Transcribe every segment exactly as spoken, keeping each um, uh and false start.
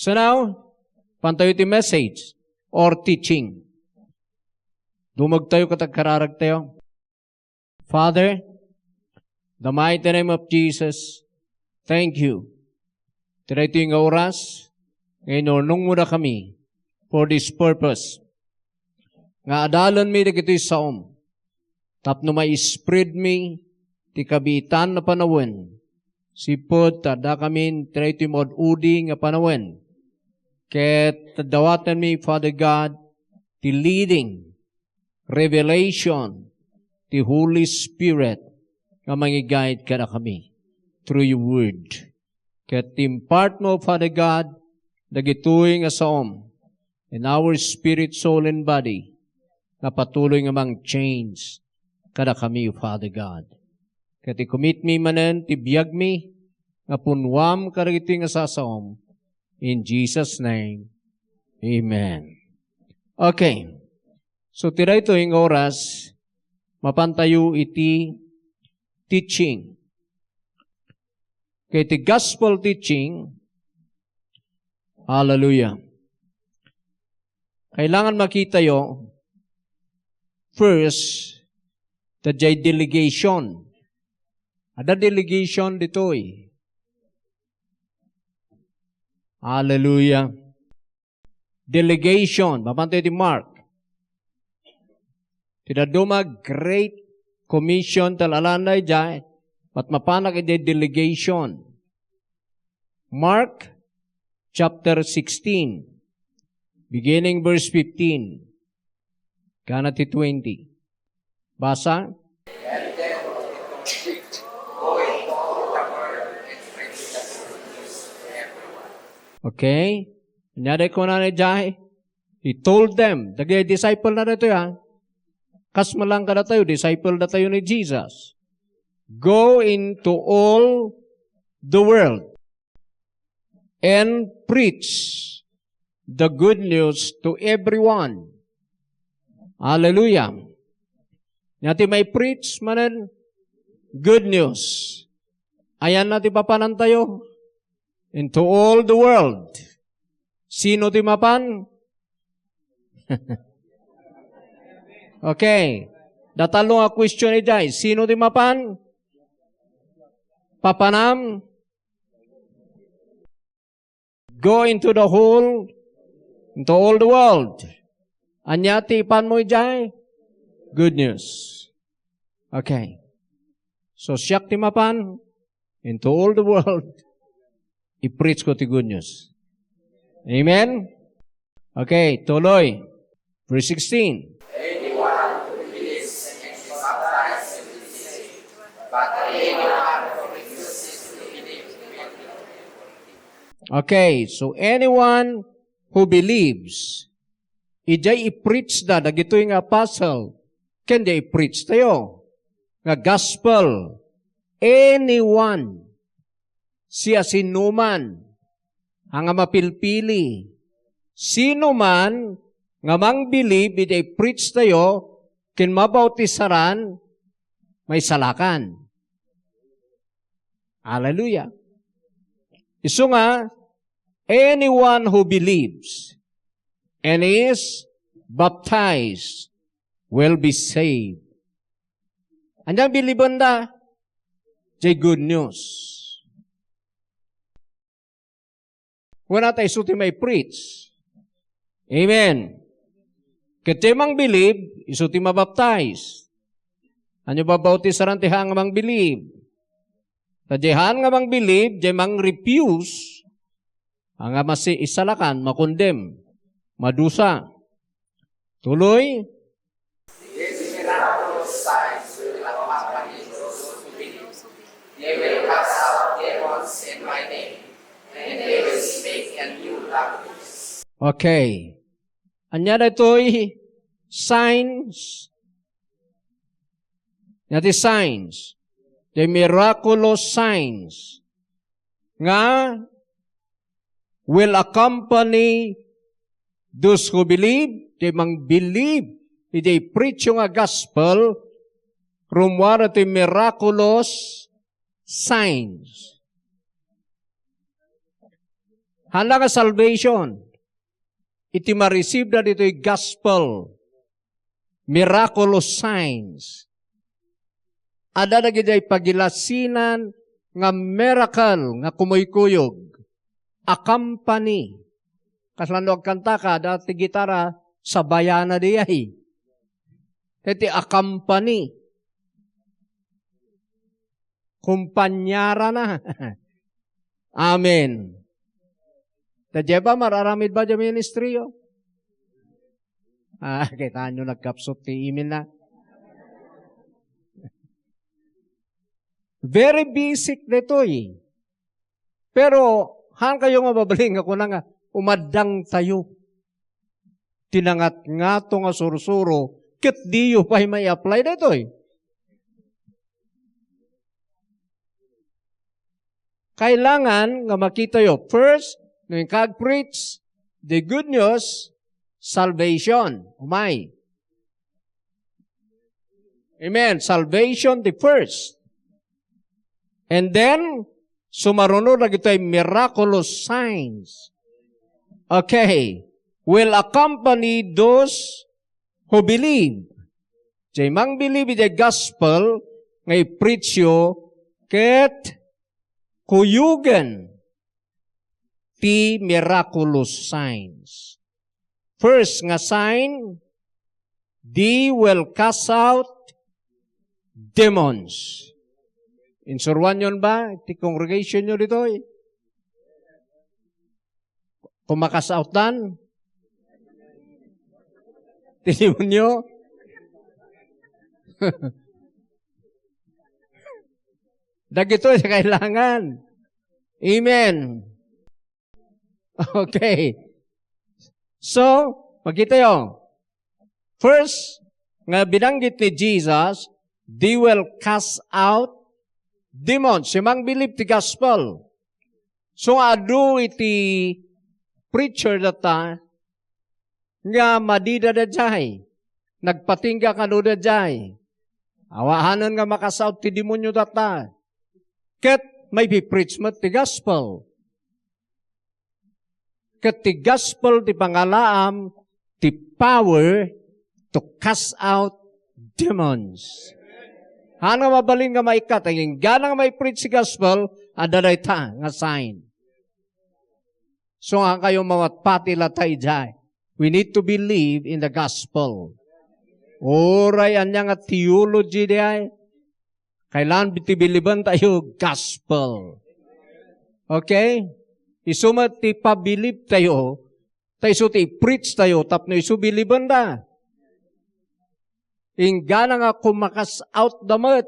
So now, pantayo ti message or teaching. Dumagtayo ket agkararagtayo. Father, the mighty name of Jesus, thank you. Iti daytoy nga oras, nga inurnongmo dakami for this purpose. Nga adalanmi dagitoy saom, tapno ma-spreadmi ti kabiitan a panawen, sipud ta addakamin iti daytoy maud-udi nga panawen. Ket dawatenmi, Father God, ti leading, revelation, ti Holy Spirit nga mangi-guide kadakami through your word. Ket impartmo, Father God, dagitoy nga saom in our spirit, soul, and body, nga patuloy nga mang-change kadakami, Father God. Ket i-commitmi manen ti biagmi nga punnuam kadagitoy nga sasaom. In Jesus' name, amen. Okay. So, ti daytoy nga oras, mapantayo iti teaching. Ket ti gospel teaching, hallelujah. Kailangan makitayo, first, ta diay delegation. Adda delegation ditoy. Hallelujah. Delegation. Mapantayo iti Mark. Ti dadduma, Great Commission, talalaanna idiay, ket mapanak iti delegation. Mark chapter sixteen, beginning verse fifteen, kana ti twenty. Basa? Okay. Ania ti kunana idiay? He told them, dagiti disciple na daytoy, ha? Kas malang kadatayo, disciple datayo ni Jesus. "Go into all the world and preach the good news to everyone." Hallelujah. Ania ti mai-preach manen? Good news. Ayanna ti papanantayo? Into all the world. Sino ti mapan? Okay. Adda tallo nga question idiay. Sino ti mapan? Papanam? Go into the whole, into all the world. Ania ti ipanmo idiay? Good news. Okay. So, siak ti mapan into all the world. I-preach ko ti good news. Amen? Okay, tuloy. Verse sixteen. Okay, so anyone who believes, idiay i-preach da dagitoy nga apostle, ken diay i-preach tayo nga gospel, anyone, siasinoman, a nga mapilpili, sinoman nga mangbilib iti i-preach tayo ken mabautisaran, maisalakan. Hallelujah. Isu nga, anyone who believes and is baptized will be saved. Ania ti bilibanda? Diay good news. Kuna ta isu ti mai-preach. Amen. Ket diay mangbilib, isu ti mabaptize. Ania babautisaran ti haan nga mangbilib? Ta diay haan nga mangbilib, diay mang-refuse, a nga masi-, isalakan, makondem, madusa. Tuloy. These miraculous signs will accompany those who believe. They will cast out demons in my name, and they will speak in new languages. Okay. Ania daytoy signs? Ania ti signs? The miraculous signs nga will accompany those who believe, ti mangbilib iti preach nga gospel, rummuar ti miraculous signs. Haan la nga salvation, iti ma-receive da ditoy gospel, miraculous signs. Adda dagidiay pagilasinan nga miracle nga kumuykuyog. Accompany. Kasla no agkantaka, adda ti gitara, sabayana diay. Iti accompany. Kumpanyarana. Amen. Ta diay ba, mar-aramid ba diay ministry yo? Ah, kitaenyo, nagkapsut ti email na. Very basic daytoy. Pero, haan kayo nga mabalin nga kuna nga, umaddang tayo. Ti nangatngato nga sursuro, ket diyo pay mai-apply daytoy. Kailangan nga makitayo, first, no inka ag-preach the good news, salvation. Umay. Amen. Salvation the first. And then, sumaruno dagitoy miraculous signs. Okay. Will accompany those who believe. Diay mangbilib iti gospel nga i-preach yo ket kuyogen ti miraculous signs. First nga sign, they will cast out demons. Insuroanyon ba ti congregation yo ditoy? Kumakas out dan? Ti demonyo? Dagitoy ti kailangan. Amen. Okay. So, makitayo. First, nga binanggit ni Jesus, they will cast out demons. Simmang bilib ti gospel. So, nga adu iti preacher data, nga madida daydiay, nagpatingga kano daydiay. Awanen nga makasaut ti demonyo data. Ket maipipreach met ti gospel. Ket ti gospel ti pangalaam ti power to cast out demons. Haan nga mabalin nga maikkat, inggana nga maipreach ti gospel, adda dayta nga sign. So, nga kayo mamatpati latta idiay. We need to believe in the gospel. Uray ania nga theology diay, kailangan ti bilibentayo gospel. Okay? Isu met ti pabilibtayo, ta isu ti i-preach tayo, tapno isu bilibenda. Inggana nga kumakas out da met.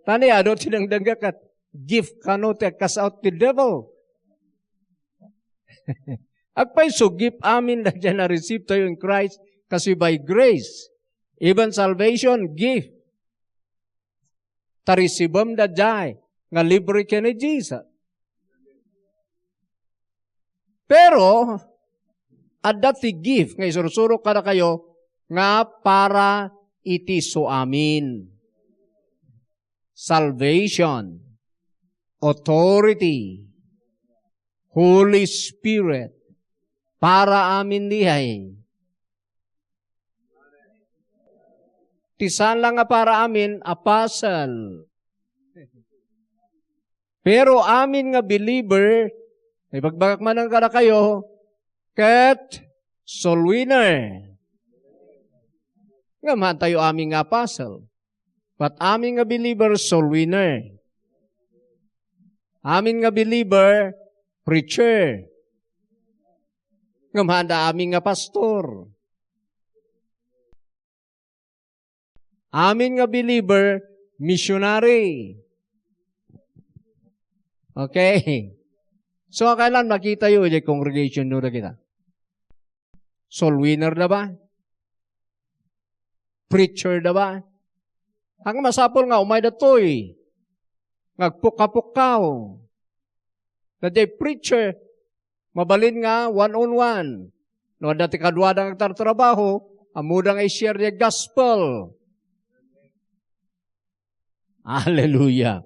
Tani, adu ti dengdengngeg ket gift kano ti agkas out ti devil. Agpayso gift amin daydiay a na-receive tayo in Christ kasi by grace. Even salvation, gift. Ta receive-em daydiay nga libre ken ni Jesus. Pero, adda ti gift nga isursuro kadakayo nga para iti isuamin. Salvation, authority, Holy Spirit, para amin diay. Ti saan la nga para amin, apostle. Pero amin nga believer, ibagbagak manen kadakayo, ket soul winner. Ngem haan tayo amin nga apostle. But amin nga believer, soul winner. Amin nga believer, preacher. Ngem haanda amin nga pastor. Amin nga believer, missionary. Okay. So, kailan makitayo idiay congregation yo dagita? Soul winner da ba? Preacher da ba? Ang masapul nga umay datoy, nga agpukapukkaw. Daydiay preacher, mabalin nga one on one. No adda ti kaduada nga agtartrabaho, ammoda nga i-share ti gospel. Hallelujah.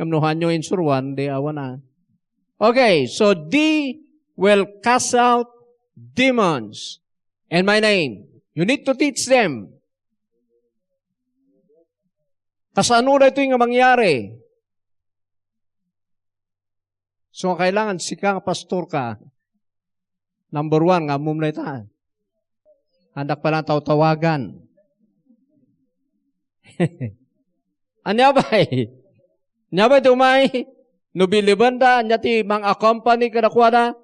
Ngem no haanyo insuroan, di awan a. Okay, so they will cast out demons in my name. You need to teach them. Kasano daytoy nga mangyari? So, kailangan sika nga pastor ka, number one, nga ammom na ita. Andak pala tawtawagan. Ania bay? Ania bay, dumay? No bilibenda, ania ti mang-accompany kadakuada?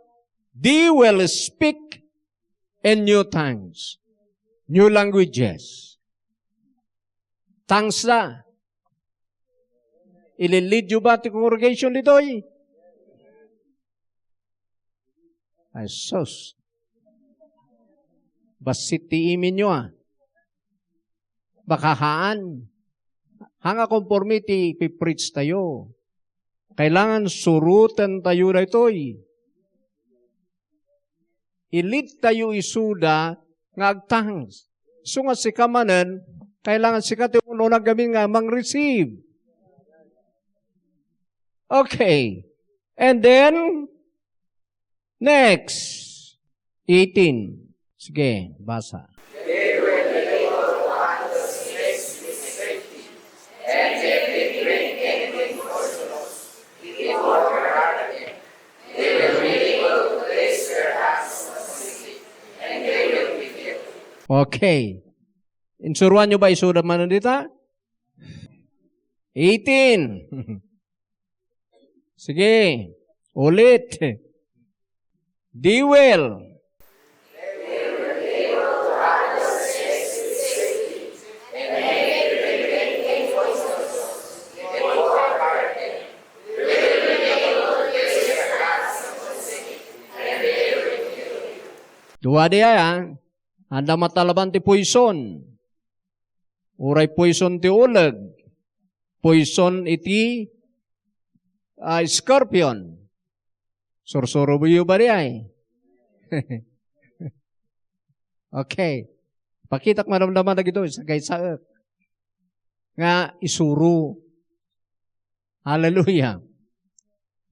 They will speak in new tongues, new languages. Tongues da. Ililidyo ba ti congregation ditoy? Ay, sus. Bassit ti iminyo, ah. Baka haan. Haan nga konforme ti ipipreach tayo. Kailangan suroten tayo daytoy. I-lead tayo isuda nga ag-tongues. Isu nga sika manen, kailangan sika ti ununa gamin nga mang-receive. Okay. And then, next, eighteen. Sige, basa. Okay. Insuroanyo ba isuda manen dita? Eighteen. Sige. Ulit. They will. Dua diay, ah. Anda matalaban ti poison. Uray poison ti uleg. Poison iti, ah, scorpion. Sursuroyo ba diay? Okay. Pakitak madamdama dagitoy, sagaysaek. Nga isuro. Hallelujah.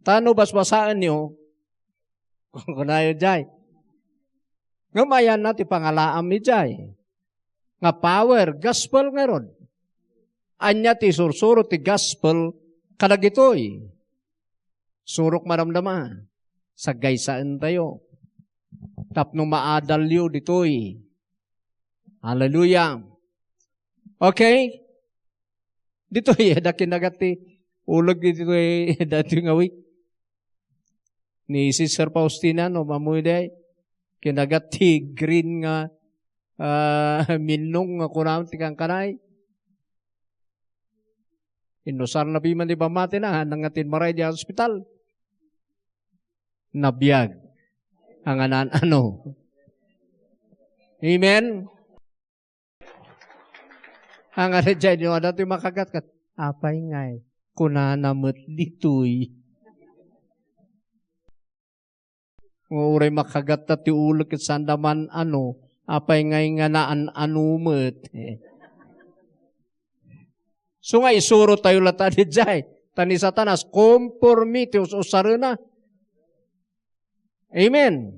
Ta no basbasaenyo, kunayo jay. Ngem ayanna ti pangalaam idiay. Nga power, gospel ngarud. Ania ti isursuro ti gospel kadagitoy? Surok madamdama, sagaysaentayo. Tapno maadalyo ditoy. Hallelujah. Okay? Ditoy, da kinagat ti uleg ditoy, datoy nga week. Ni Sister Faustina, no, mamuy day, kinagat ti green nga, ah, minnong nga kunam ti kankanay. Inusarna piman ti pammatina, nangatin maray di hospital. Nabiag. Ang anan, ano. Amen? Ang ada jay, no, ada ti makagat kat. Apay ngay, kunana met ditoy. Uray makagatta ti ulo ket sanda man ano, apay ngay nga naan-ano met. So nga isuro tayo latta diay. Ta ni Satanas, konforme ti us-usarena. Amen.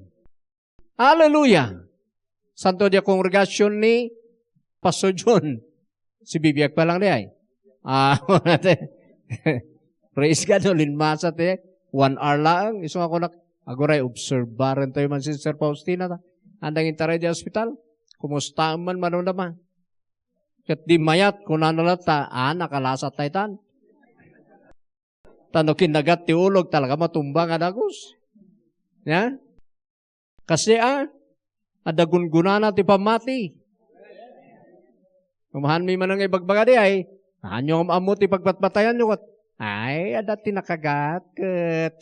Hallelujah! Santo dia kongregasyon ni Pastor John. Si bibiag pa lang di ay. Ah, praise God, no, linmasa ti one hour laeng. Isu nga kunak, aguray, obserbaran tayo man si Sister Faustina, ta. Andang intaray di hospital. Kumusta man, madamdama? Ket di mayat, kunana latta, ah, nakalasat tayo tan. Ta no kinagat ti ulog, talaga matumba nga dagus. Ya? Kasi, ah, adda gungunana ti pammati. Umahan mi man nga ibagbaga di ay, haanyo nga ammo ti pagbatbatayanyo ket, ay, adda ti nakagat ket.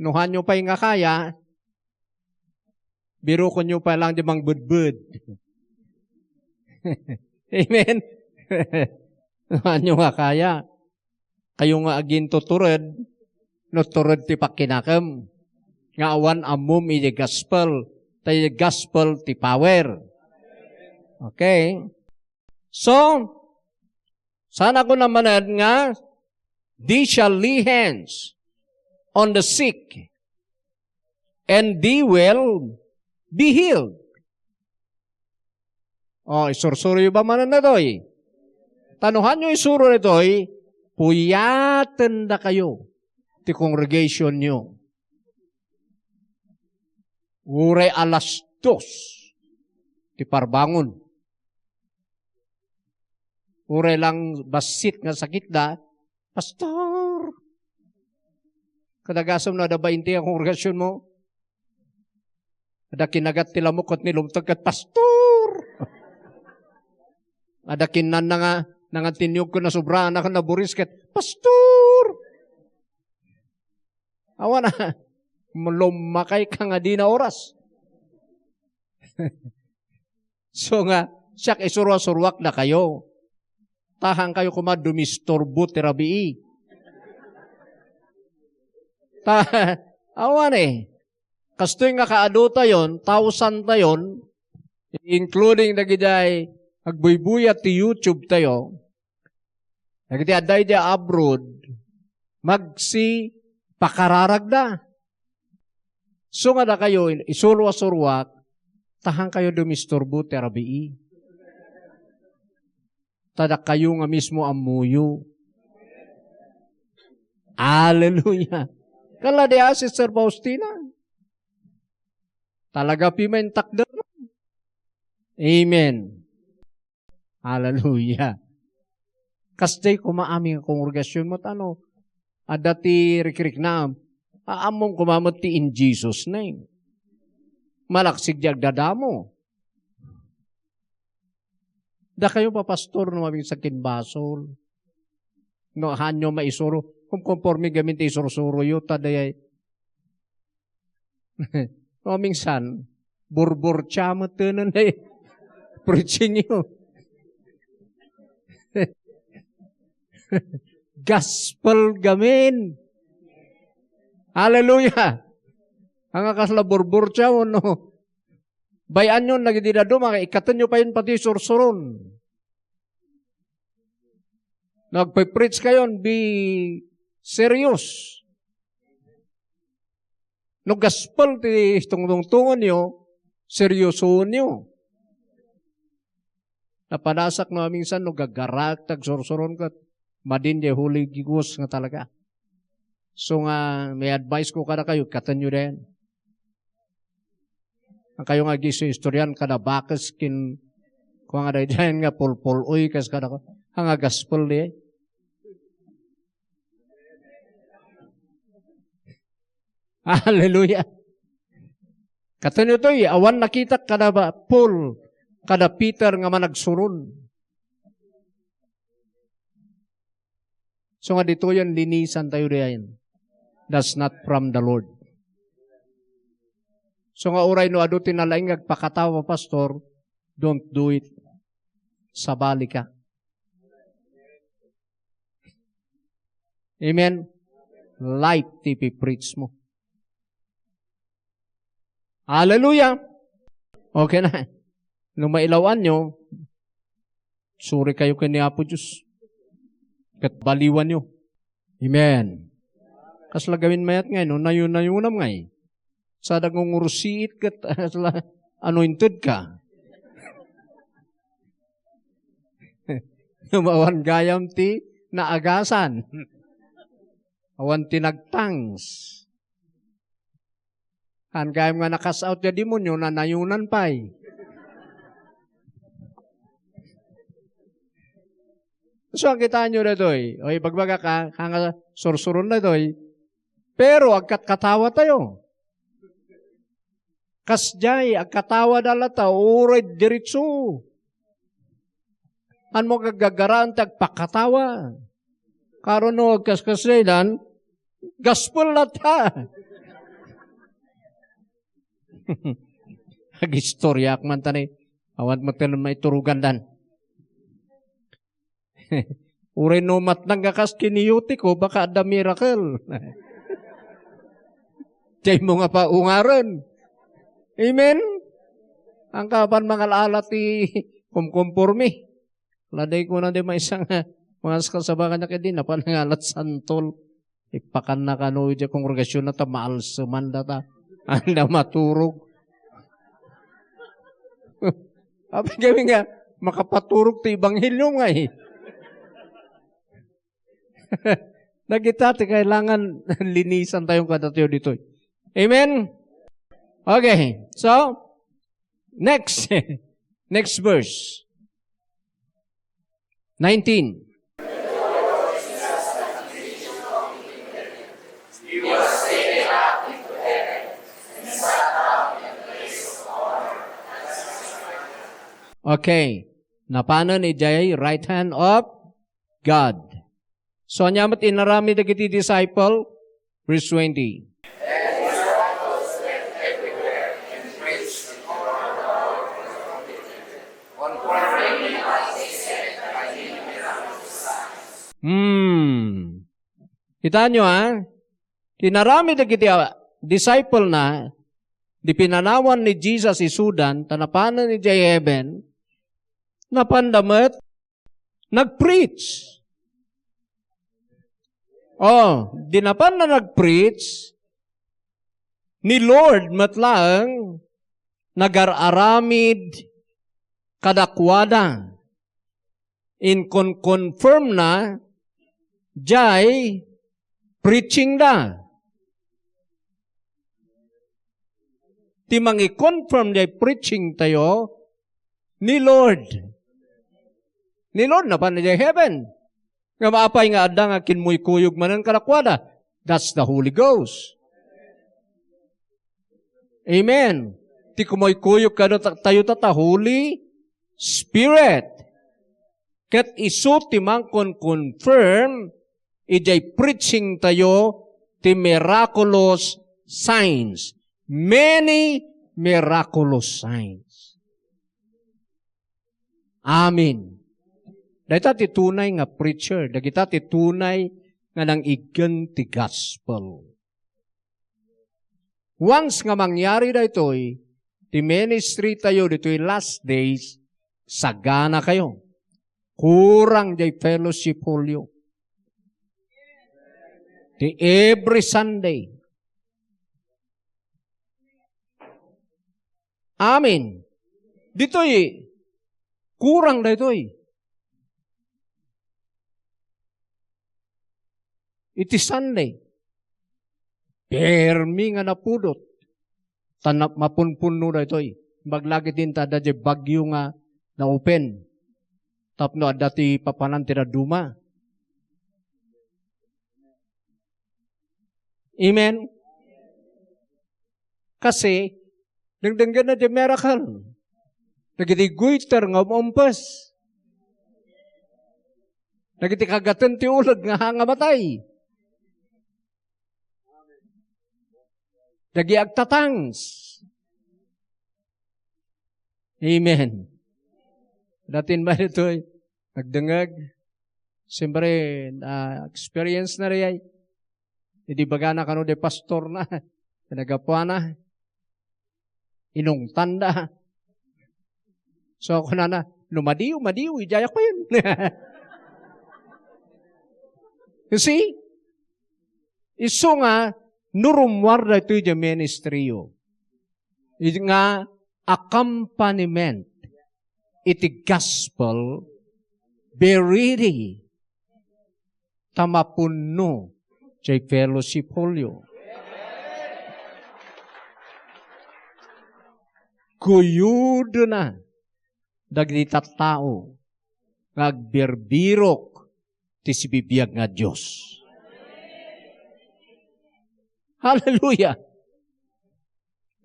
No haanyo pay nga kaya, birukonyo pay lang di mangbedbed. Amen? No haanyo nga kaya. Kayo nga agintutured, no tured ti pakinakem, nga awan ammom iti gospel, ta iti gospel ti power. Okay? So, saan ako namanad nga They shall lay hands on the sick, and they will be healed. O, isursuroyo ba manen daytoy? Ta no haanyo isuro daytoy, puyatendakayo ti congregationyo. Uray alas dos ti parbangon. Uray lang bassit nga sakitda, "Pastor!" Kadagasem no adda bainte a kongregasionmo, adda kinagat ti lamok ket nilumteg ket, "Pastor!" Adda kinnanna nga nangantinniog ken nasobraan a ken naburis ket, "Pastor!" Awan a, lummakayka nga dina oras. So nga, siak isuro-suroak dakayo. Ta haankayo koma dumisturbo ti rabii. Ta, awan eh. Kastoy nga kaadutayon, tausantayon, including dagidiay agbuybuyat ti YouTube tayo, dagiti adda idiay abroad, magsipakararagda. So nga dakayo, isuro-suroak, ta haankayo dumisturbo ti rabii. Ta dakayo nga mismo ammoyo. Hallelujah. Kala di a, Sister Faustina? Talaga pimentakder. Amen. Hallelujah. Kasdiay koma amin nga kongregasionmo, ta no adda ti rikriknam, ammom koma met ti in Jesus' name. Malaksid di agdadamo. Dakayo, papastor, no mamingsan ken basol. No haanyo maisuro, kumkonporme gamin ti isursuroyo, ta dayay Mamingsan, burburtia met tenen dayay preachingyo. Gospel gamin. Hallelujah! Ania kasla burburtia wenno bay-anyo dagiti dadduma, ikkatenyo payen pati sursuron. No agpe-preach kayon, be serious. No gospel ti tungtungtongenyo, seryosoenyo. Napanasak no mamingsan no gagaraek ti agsursuron ket madin diay Holy Ghost nga talaga. So nga, may advice ko kadakayo, ikkatenyo dayen. Haankayo nga agisu-istorian kada bakes ken kua nga daydiayen nga pulpul-oy kas kada, ania nga gospel diay? Hallelujah. Katenyo toy, awan nakitak kada ba-, Paul, kada Peter nga managsuron. So nga ditoyen, linisan tayo diayen. That's not from the Lord. So nga uray no adu ti nalaing nga agpakatawa, pastor, don't do it. Sabali ka. Amen? Light ti ipipreach mo. Hallelujah! Okay na. No mailawanyo, suri kayo ken ni Apo Dios. Ket baliwanyo. Amen. Kasla gamin mayat ngay, no? Nayo-nayonam ngay. Sada ngungursiit ket kasla anointed ka. Awan gayam ti naagasan. Awan ti nagtangs. Haan gayam nga na-cast out ya demonyo, nanayonan pay. So, kitaenyo daytoy. O, ibagbagak, a, haan nga sursuron daytoy. Pero agkatkatawa tayo. Kasdiay, agkatawa da latta, uray diretso. Haan mo gaggaraan ti agpakatawa. Karon no agkaskasdiay dan, gospel latta. Agistoriaak man ta ni, awan met ti maiturogan dan. Uray no matnag nga kas ken ni Yutiko, baka adda miracle. Daymo nga paungaren. Amen? Haan ka pay mangal-ala ti kumkumpormi. Laday ko na di maysa nga Mga kasabakan na kadi, napan nga alat santol. Ipakan na kano iti kongregasionna ta maalseman data. Anda maturog. Apay kami nga, makapaturog ti ebanghelio nga eh. Dagita ti kailangan linisan tayo kadatayo ditoy. Amen? Okay. So, next. Next verse. Nineteen. Okay. Napanen idiay right hand of God. So, ania met inaramid dagiti disciple? Verse twenty. Hmm. Kita nyo, ha? Inaramid dagiti, ah, disciple na, di pinanawan ni Jesus isudan, ta napanen idiay heaven, napanda met nag-preach. Oh, di napan na nag-preach, ni Lord met laeng nagar-aramid kadakuada. Inkonkonfirm na jay preaching da. Ti mangi-confirm jay preaching tayo, ni Lord. Ni Lord, napan na jay heaven. Nga maapay nga adda nga kinmuykuyog manen kadakuada? That's the Holy Ghost. Amen. Ti kumuykuyog kano ta-, tayo ta, ta Holy Spirit. Ket isu ti mangkon-confirm idiay preaching tayo ti miraculous signs. Many miraculous signs. Amen. Dayta ti tunay nga preacher. Dagita ti tunay nga nang-iggen ti gospel. Once nga mangyari daytoy, ti ministry tayo ditoy last days, sagana kayo. Kurang jay fellowship hallyo. Ti every Sunday. Amen. Ditoy, kurang daytoy. Iti Sunday, permi nga napudot. Ta na-, mapunpunno daytoy. Imbag la ket din ta adda jay bagyo nga na-open. Tapno adda ti papanan ti dadduma. Amen? Kasi, dengdenggenna jay miracle. Dagiti goiter nga umumpes. Dagiti kagaten ti uleg nga, nga matay. Dagiti agtatangs. Amen. Datin ba ditoy? Nagdengeg. Siyempre, ah, experience na rin ay. Idi bagana kano di pastor na, nagapuana, inungtanda. So, kunana, "No madiw, madiw, ijaya ko yun." You see? Isu nga, no rummuar daytoy di ministry yo. Iti nga accompaniment iti gospel, be ready ta mapunno jay fellowship hallyo. Kuyodena dagiti tattao nga agbirbirok ti sibibiag nga Dios. Hallelujah!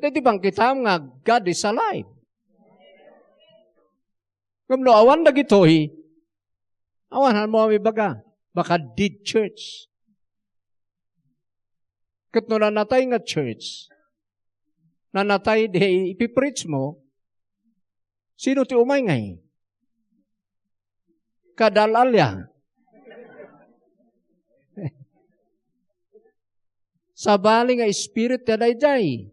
Daydi bangkitam nga God is alive. Ngem no awan dagitoy, awan mo ibaga, baka dead church. Ket no nanatay nga church, nanatay di ipipreach mo, sino ti umay ngay? Kadal-alia. Sabali nga spirit ti daydiay.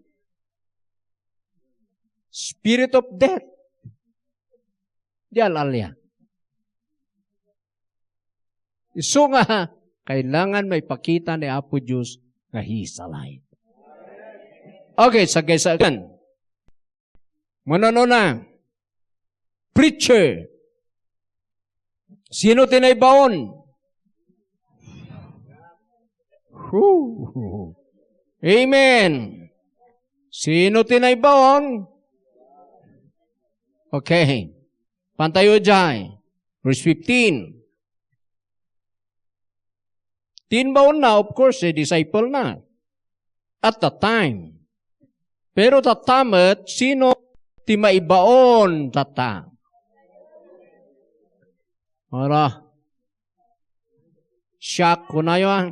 Spirit of death. Di al-alia. Isu nga, kailangan maipakita ni Apo Dios nga He is alive. Okay, sagaysagan. Manununa, preacher. Sino ti naibaon? Whew. Amen. Sino ti naibaon? Okay. Pantayo jay. Verse fifteen. Ti imbaonna, of course, eh, disciple na at that time. Pero tatta met, sino ti maibaon tatta? Ara. Siak, kunayo, ah.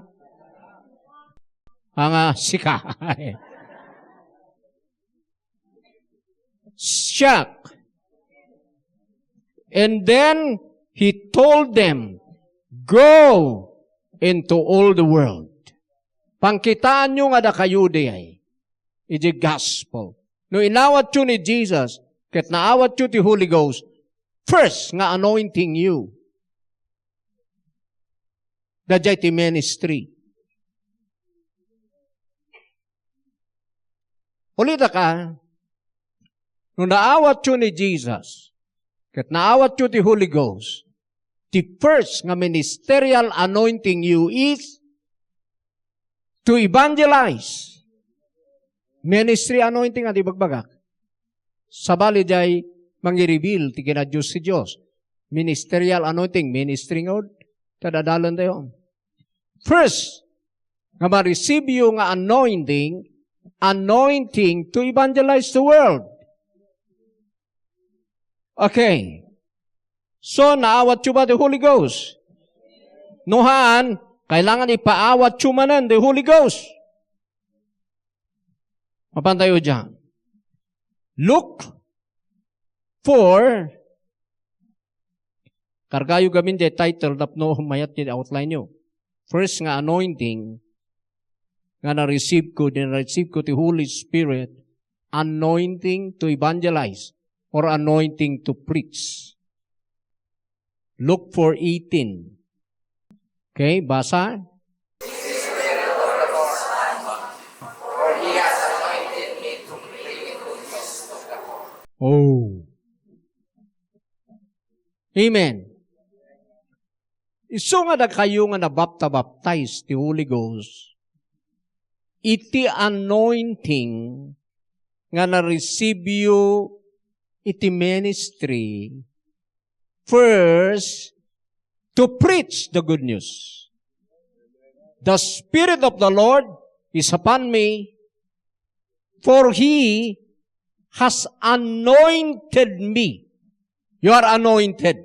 Anga, sika. Siak. And then he told them, "Go into all the world." Pangkitaanyo nga dakayo diay iti gospel. No inawatyo ni Jesus, ket naawatyo ti Holy Ghost, first nga anointing you, daydiay ti ministry. Ulitak, no naawatyo ni Jesus, ket naawatyo ti Holy Ghost, the first nga ministerial anointing you is to evangelize. Ministry anointing, adi bagbagak. Sabali jay mangireveal ti kinadios ti Dios. Ministerial anointing, ministry nga ud, kadadalen tayo. First, nga ma-receive you nga anointing, anointing to evangelize the world. Okay. So, naawatyo ba ti Holy Ghost? No haan, kailangan ipaawatyo manen ti Holy Ghost. Mapantayo dyan. Look for, kargayo gamin jay title tapno mayat ti outline yo. First nga anointing nga na-receive ko, di na-receive ko ti Holy Spirit, anointing to evangelize or anointing to preach. Luke four eighteen. Okay, basa. Oh. Amen. Isu nga dakayo nga nabapta-baptize ti Holy Ghost, iti anointing nga na-receive yo iti ministry, first, to preach the good news. The Spirit of the Lord is upon me, for He has anointed me. You are anointed.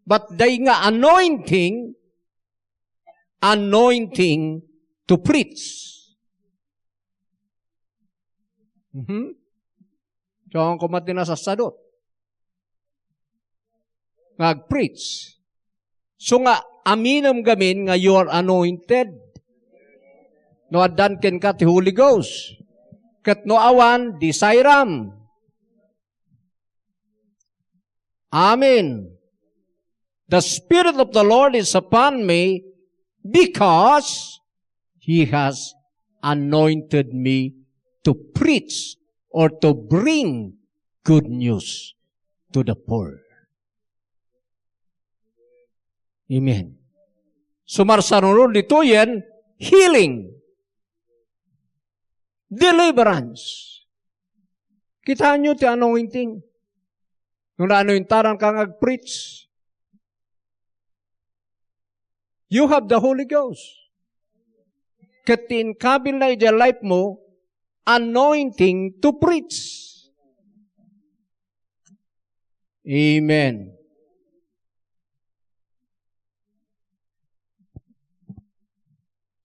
But dayta nga anointing, anointing to preach. Mhm. Siya koma ti nasassadut nga ag-preach. So nga, aminem gamin nga you are anointed. No addan kenka ti Holy Ghost. Ket no awan, desire-am. Amen. The Spirit of the Lord is upon me because He has anointed me to preach or to bring good news to the poor. Amen. Sumarsaruno ditoyen, healing, deliverance. Kitaenyo ti anointing. No naanointaran ka nga ag-preach, you have the Holy Ghost. Ket ti inkabil na idiay life mo, anointing to preach. Amen.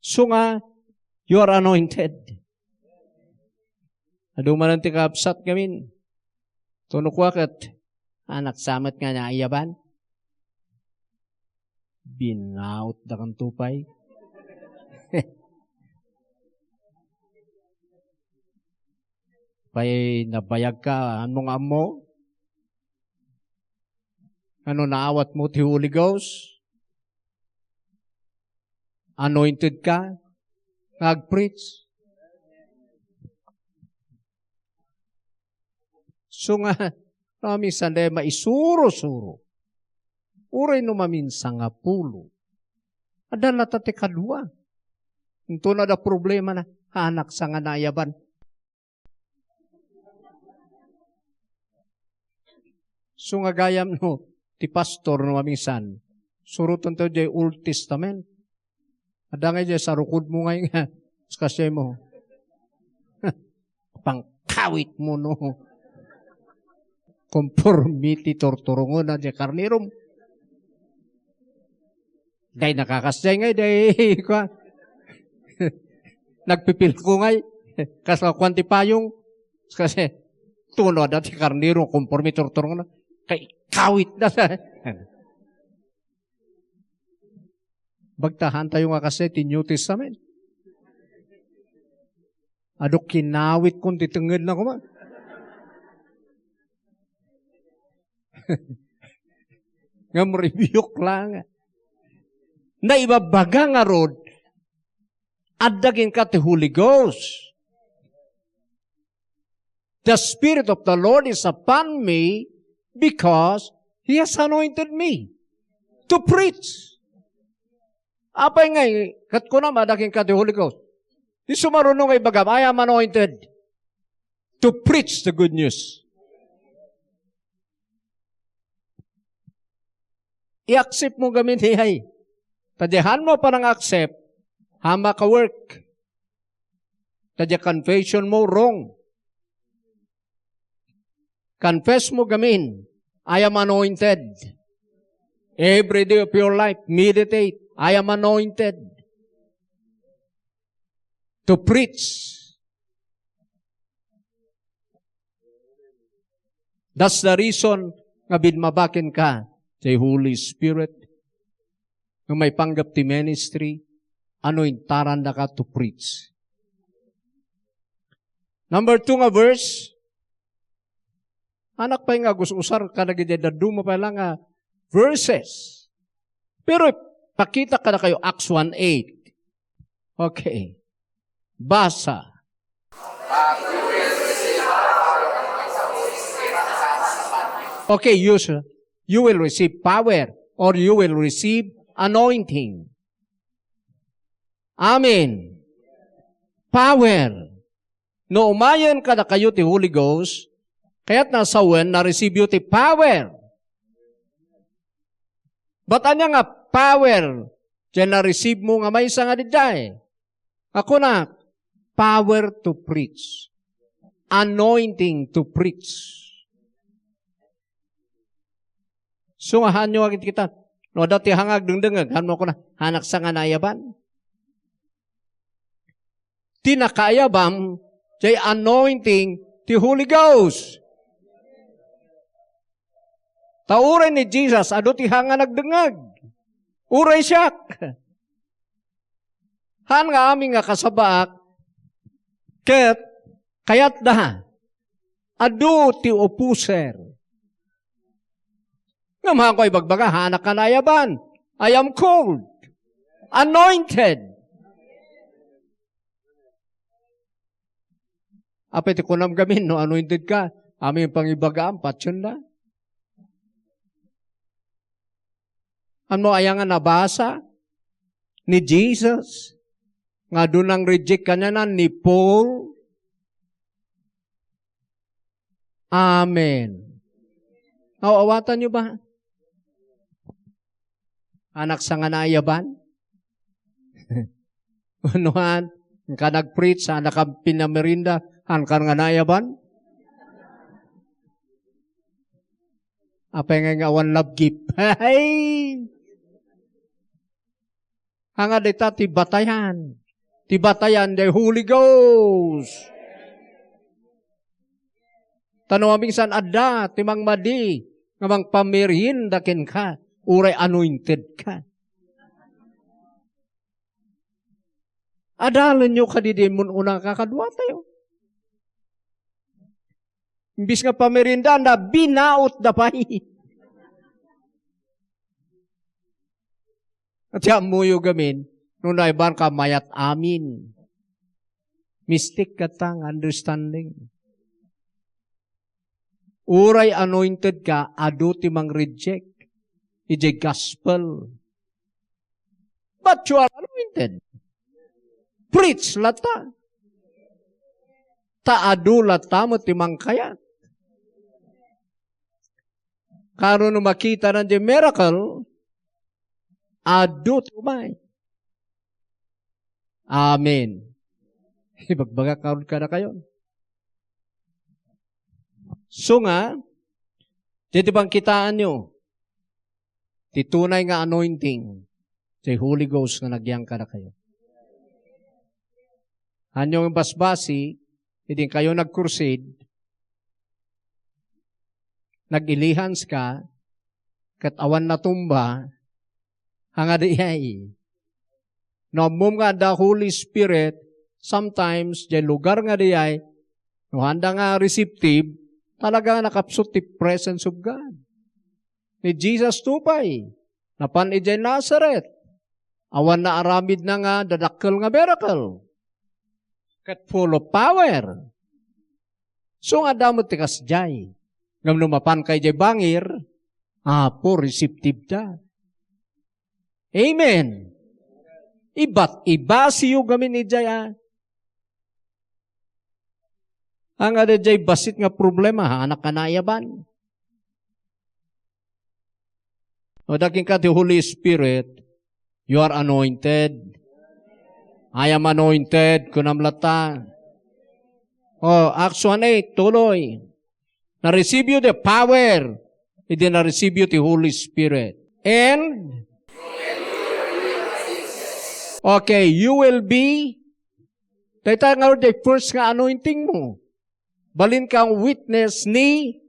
So nga, you are anointed. Adu manen ti kakabsat ngamin. Tuno kua ket, anak samet nga naayaban. Binaut da kan tupay. Pay nabayag ka, ano nga ammo? Ano, naawatmo ti Holy Ghost? Anointed ka nga ag-preach? So nga, no, minsan dayta maisuro-suro. Uray no maminsan nga pulo. Adda latta ti kadua. Inton adda problema na, anak sa nga naayaban. So nga gayam no, ti pastor no maminsan, suroten tayo jay Old Testament. Adda nga jay sarukodmo ngay nga, kas-, kasdiay mo. Pangkawitmo no. Konforme ti turturongona jay karnerom. Dayta nakakasdiay ngay, dayta, kuan. Nagpipilko ngay. Kas kuan ti payong. Kasi, tuno adda ti karnero, konforme turturongona. Kay, kawitda sa. Bagtahan tayo nga kasdiay ti New Testament. Adu kinawit kon ti tengngedna koma. Ngem rebuke lang. Naibabaga ngarud, adda kenka ti Holy Ghost. "The Spirit of the Lord is upon me because He has anointed me to preach." Apay ngay, ket kunam, adda kenka ti Holy Ghost. Isu maruno nga ibagam, "I am anointed to preach the good news." I-accept mo gamin, ay. Ta diay haanmo panang-accept, haanmo ka-work. Ta diay confession mo, wrong. Confess mo gamin, "I am anointed." Every day of your life, meditate, "I am anointed to preach." That's the reason nga binmaba kenka ti Holy Spirit. Nga maipanggep ti ministry, anointarannaka to preach. Number two nga verse, anak pay nga gus-usar kadagiti dadduma pay lang nga verses. Pero pakita kadakayo Acts one eight. Okay. Basa. Okay, you, you will receive power or you will receive anointing. Amen. Power. No umayen kadakayo ti Holy Ghost, kayatna a sawen, na-receive-yo ti power. But ania nga power ti na-receive mo nga maysa nga diay? Kuna, power to preach. Anointing to preach. So, nga haanyo nga kita, no, adda ti hanga agdengdengngeg, haanmo kuna, "Anak sa nga naayaban." Ti nakaayabam, jay anointing ti Holy Ghost. Ta uray ni Jesus, adu ti hanga nagdengngeg. Uray siak. Haan nga amin nga kasabaak, ket kayatda, adu ti opposer. Ngem haanko ibagbaga, haanak nga naayaban. I am called, anointed. Apay ti kunam gamin, no anointed ka, amin pangibagaam, patien da. Ano aya nga nabasa ni Jesus? Nga adu nang reject kaniana ni Paul? Amen. Aw-, awatanyo ba? Anak sa nga naayaban? Ano han? Ka nag-preach, anak ka pinamerinda, han ka nga naayaban? Apay nga nga awan love gift? Ay! Anga dita ti batayan. Ti batayan, the Holy Ghost. Ta no maminsan adda ti mangmadi nga mangpamerienda kenka, uray anointed ka. Adalenyo kadi di mun-una kakaduatayo. Imbis nga pameriendanda, binautda pay. Ti ammoyo gamin, no naibaanka mayat amin. Mistake kata nga understanding. Uray anointed ka, adu ti mang-reject idiay gospel. But you are anointed. Preach latta. Ta adu latta met ti mangkayat. Kano no makita na di miracle, adu ti umay. Amen. Ibagbagak ngarud kadakayo. So nga, ditoy pangkitaanyo, ti tunay nga anointing, ti Holy Ghost nga nagyan kadakayo. Ania nga basbasi, idi kayo nag-crusade, nag-ilihanska, ket awan natumba, ania diay. No ammom nga adda Holy Spirit, sometimes, diay lugar nga diay, no haanda nga receptive, talaga nga nakapsut ti presence of God. Ni Jesus to pay, napan idiay Nazareth, awan naaramidna nga dadakkel nga miracle. Ket full of power. So nga adda met ti kasdiay. Ngem no mapanka idiay bangir, Apo, receptive da. Amen. Ibat, ibasiyo gamin idiay, a. Ania diay bassit nga problema, ha, anak ka naiyaban. O, da kenka ti Holy Spirit, you are anointed. I am anointed, kunam latta. O, Acts one eight, tuloy. Na-receive you the power, idi na-receive you ti Holy Spirit. And, okay, you will be, dayta nga the first nga anointing mo. Balin kang witness ni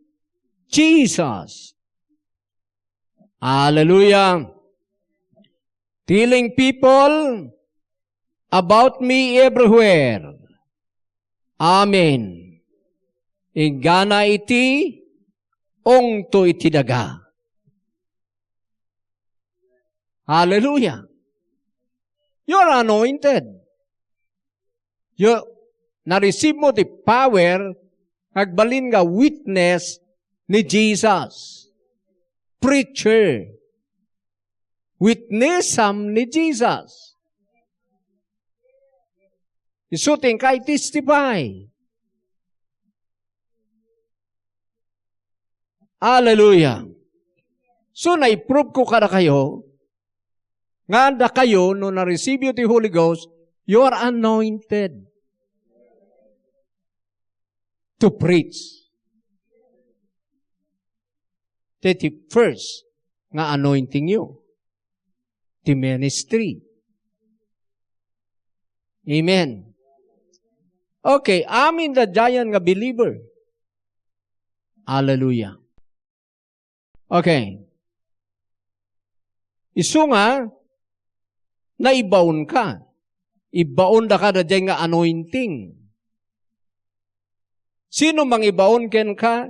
Jesus. Hallelujah. Telling people about me everywhere. Amen. Inggana iti ungto iti daga. Hallelujah. You are anointed. You, na-receive mo ti power, agbalin nga witness ni Jesus. Preacher. Witnessam ni Jesus. Isu ti inka i-testify. Hallelujah. So, naiprove ko kadakayo, nga dakayo, no na-receive you ti Holy Ghost, you are anointed to preach. Ti, ti first nga anointing you, ti ministry. Amen. Okay, amin da giant nga believer. Hallelujah. Okay. Isu nga, naibaon ka. Ibaon da ka da dyan nga anointing. Sino mangibaon ken ka?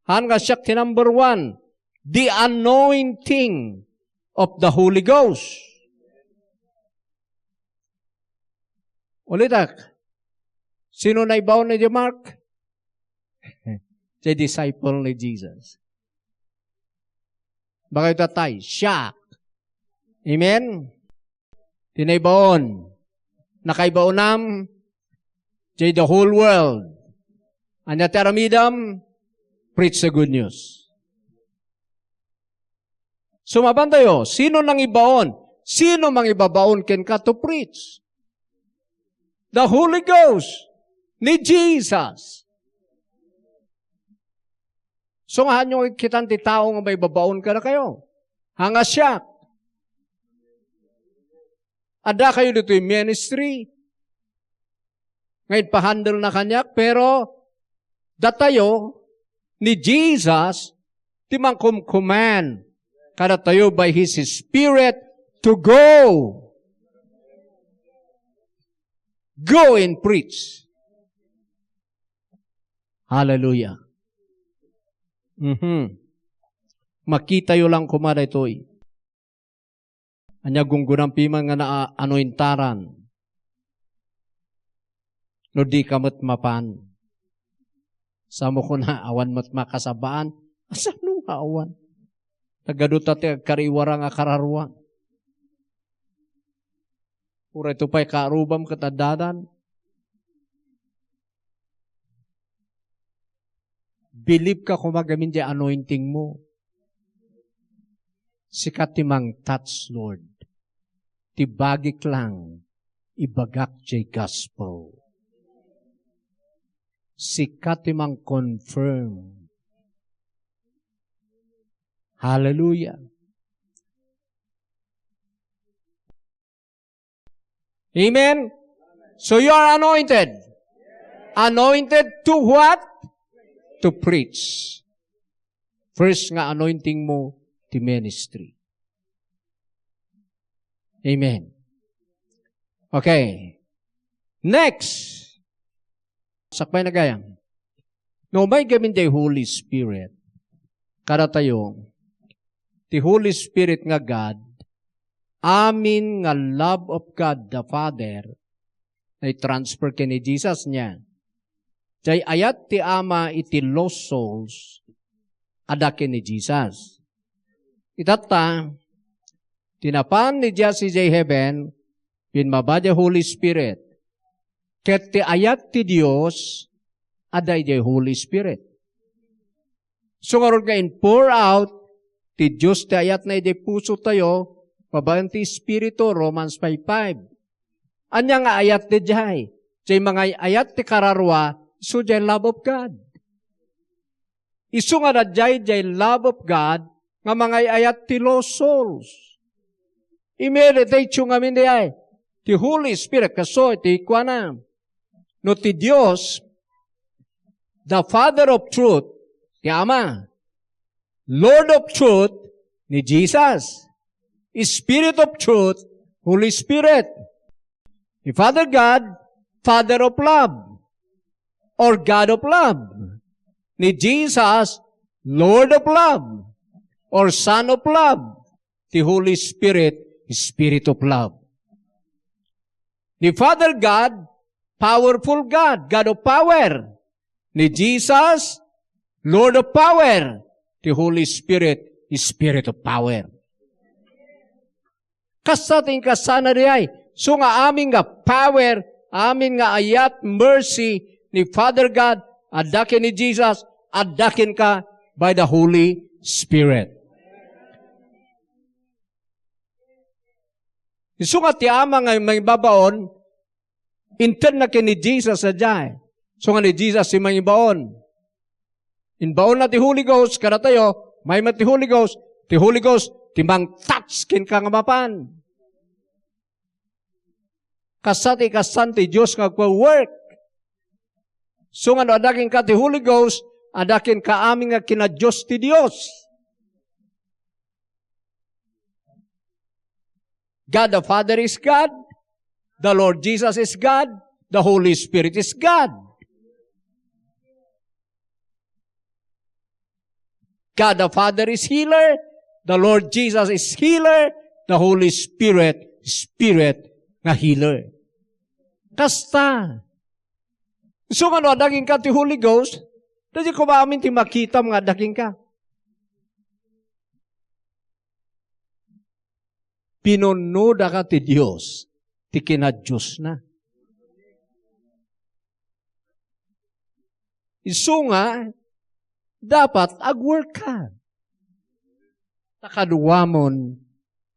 Han nga siak ti number one, the anointing of the Holy Ghost. Ulitak, sino naibaon ni Mark? The disciple ni Jesus. Baka ito tay, siak. Amen? Tinaibaon. Nakaibaonam, jay the whole world. Anya ti aramidam? Preach the good news. Sumabantayo, sino nangibaon? Sino mangibabaon kenka to preach? The Holy Ghost ni Jesus. So, nga hanyo kitan ti tao nga maibabaon kadakayo. Hanga siak. Adda kayo ditoy ministry. Nga ipahandle na kaniak, pero datayo ni Jesus ti mangkumkuman kadatayo by His Spirit to go. Go and preach. Hallelujah. Mhm. Makitayo lang koma daytoy. Ania gunggonam piman nga naa-, anointaran? No di ka met mapan. Sa mo kuna, awan met makasabaan. Asano nga awan? Nagadu ta ti agkariwara nga kararua. Uray to pay karubam ket addadan. Bilib ka koma gamin di anointing mo. Sika ti mang-touch, Lord. Ti bagik lang, ibagak jay gospel. Sika ti mang-confirm. Hallelujah. Amen? So you are anointed. Anointed to what? To preach. First nga anointing mo, ti ministry. Amen. Okay. Next. Sakbay na gayam. No, may gamin day Holy Spirit. Kadatayo, ti Holy Spirit nga God, amin nga love of God the Father, naitransfer ken ni Jesus niya. Jay ayat ti Ama iti lost souls, adda ken ni Jesus. Itatta, ti napan ni Jesus idiay heaven, pimmaba diay Holy Spirit. Ket ti ayat ti Dios, adda idiay Holy Spirit. So ngarud nga in-pour out ti Dios ti ayatna idiay pusotayo, babaen ti Espiritu, Romans five five. Ania nga ayat daydiay? Jay mangay-ayat ti kararua, isu jay love of God. Isu nga daydiay jay love of God nga mangay-ayat ti lost souls. I-meditate yo ngamin diay. Ti Holy Spirit, kastoy ti kuana. No ti Dios, the Father of truth, ti Ama. Lord of truth, ni Jesus. Spirit of truth, Holy Spirit. Ni Father God, Father of love, or God of love. Ni Jesus, Lord of love, or Son of love. Ti Holy Spirit, Spirit of love. Ni Father God, powerful God, God of power. Ni Jesus, Lord of power. Ti Holy Spirit, Spirit of power. Kasta ti inkasana diay. So nga amin nga power, amin nga ayat, mercy ni Father God, adda ken ni Jesus, adda kenka by the Holy Spirit. Isu nga ti Ama nga mangibabaon, inted na ken ni Jesus sadiay. So nga ni Jesus ti mangibaon. Inbaonna ti Holy Ghost, kadatayo, may met ti Holy Ghost, ti Holy Ghost, ti mang-touch kenka nga mapan. Kasta ti kastan ti Dios nga agwa-work. So nga no adda kenka ti Holy Ghost, adda kenka amin nga kinadios ti Dios. God the Father is God. The Lord Jesus is God. The Holy Spirit is God. God the Father is healer. The Lord Jesus is healer. The Holy Spirit, Spirit nga healer. Kasta. So, nga no adda kenka ti Holy Ghost, daydi koma amin ti makitam nga adda kenka. Pinunnodaka ti Dios, ti kinadiosna. Isu nga, dapat agwork ka. Ta kaduamon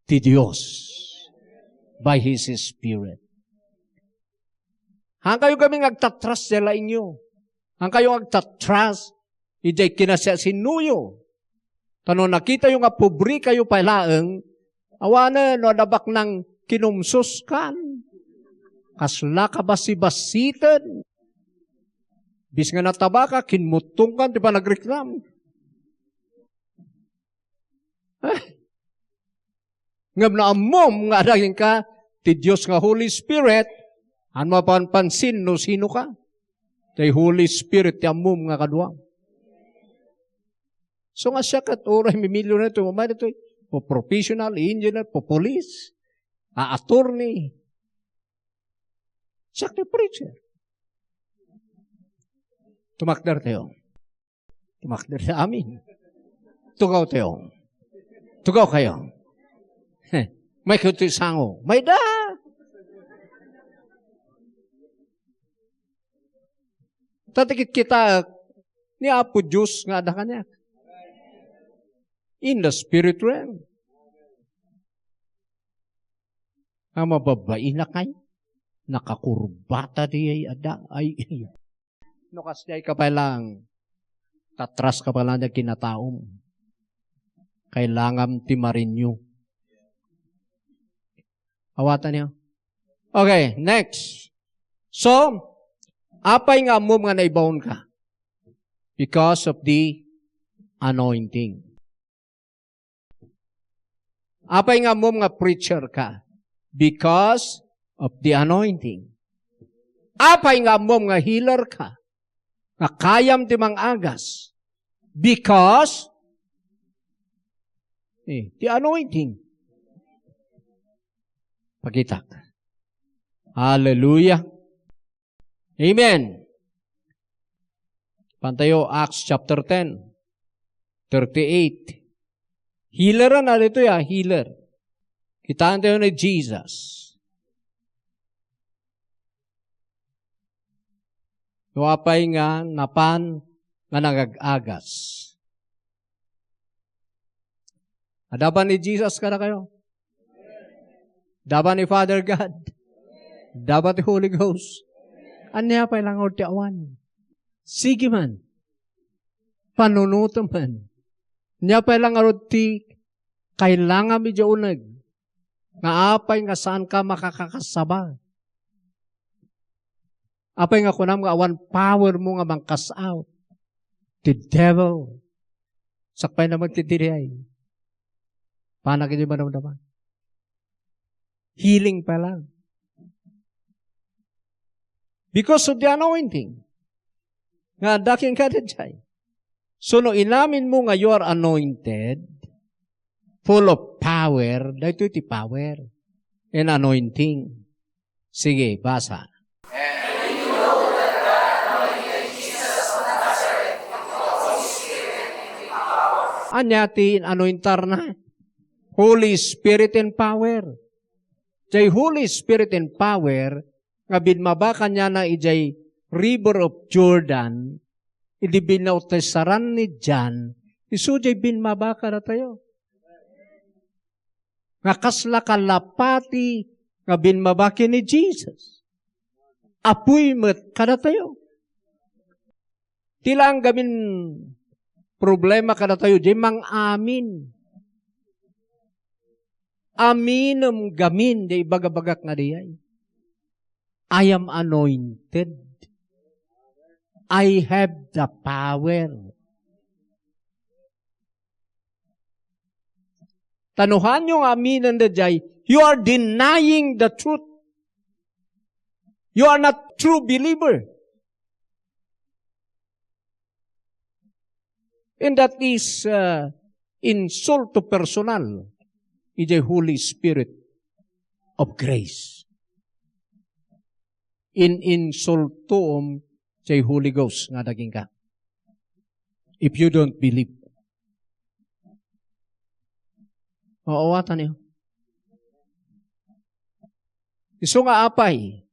ti Dios by His Spirit. Hankayo kami nga agtatras diay laingyo. Hankayo nga agtatras idiay kinasiasinoyo. Ta no nakitayo nga pobre kayo pay laeng, awanen no adda baknang kinumsoskan. Kasla ka basibasiten. Bis nga natabaka, kinmuttongkan ti panagreklam. Eh, ngem no ammom nga adda kenka ti Dios nga Holy Spirit, an mapanpansin no sino ka. Tay Holy Spirit ti ammom nga kaduam. So nga siak ket uray mimilioner to, mamay ditoy, po professional, engineer, po police. a attorney. Siak ti preacher. Tumakder tayo. Tumakder tayo. Amen. Tugaw tayo. Tugaw kayo. Heh. May kuto sango. May da. Tatikit kita ni Apo Diyos nga ada kaniak. In the spirit realm. Nga mababainak ay nakakurbata diay ada ay. No kasdiay ka pay lang, katras ka pay lang kinataom. Kailangan ti marinyo. Awatan niyo. Okay, next. So, apay nga ammom nga naibaon ka? Because of the anointing. Apay nga ammom nga preacher ka? Because of the anointing. Apay nga ammom nga healer ka? Nga kayam ti mangagas? Because, eh, the anointing. Pakitak. Hallelujah. Amen. Pantayo, Acts chapter ten, thirty-eight. Healer na dito ya, healer. Kitaan tayo ni Jesus. No apay nga napan nga nagagagas. Adaban ni Jesus kada kayo. Dapat ni Father God. Dapat ni Holy Ghost. Ania pay lang ti awan? Sige man. Panunotem man. Ania pay lang ti kailangan mi di uneg? Nga apay nga saan ka makakakasaba? Apay nga kunam nga awan power mo nga mangcast out ti devil? Sakbay naman ti diriay. Panak iti madamdama. Healing pa lang. Because of the anointing. Nga adda kenka daydiay. So, no inamin mo nga you are anointed, full of power, daytoy ti power and anointing. Sige, basa. Ania ti anointarna? Holy Spirit and power. Jay Holy Spirit and power nga binmaba kaniana ijay River of Jordan, idi binautisaran ni John, isu jay binmaba kadatayo. Nga kasla kalapati nga binmaba ken ni Jesus. Apuy met kadatayo. Ti lang gamin problema kadatayo, jay mang-amin. Aminem gamin, jay ibagabagak nga dayay. I am anointed. I have the power. Ta no haanyo nga aminen daydiay, you are denying the truth. You are not true believer. And that is, uh, insulto personal ijay Holy Spirit of grace. In insultoem jay Holy Ghost nga dagingka. If you don't believe. Oo, atan niyo. Isu nga apay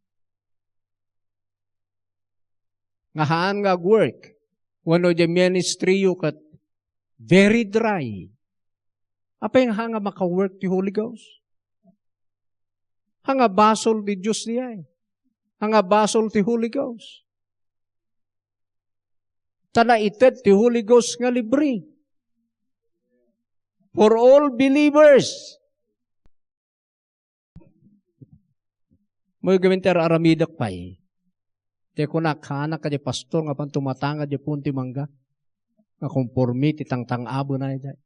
nga haan nga agwork, wenno di ministry yu ket very dry. Apay nga haan nga makawork ti Holy Ghost? Haan nga basol ti Dios diay. Haan nga basol ti Holy Ghost. Ta naited ti Holy Ghost nga libre. For all believers. Mo gamin ti ar-aramidek pay. Ti kunak, haanak kadi pastor nga pan tumatangad di puon ti mangga. Nga konforme ti tangtang-abena daydiay.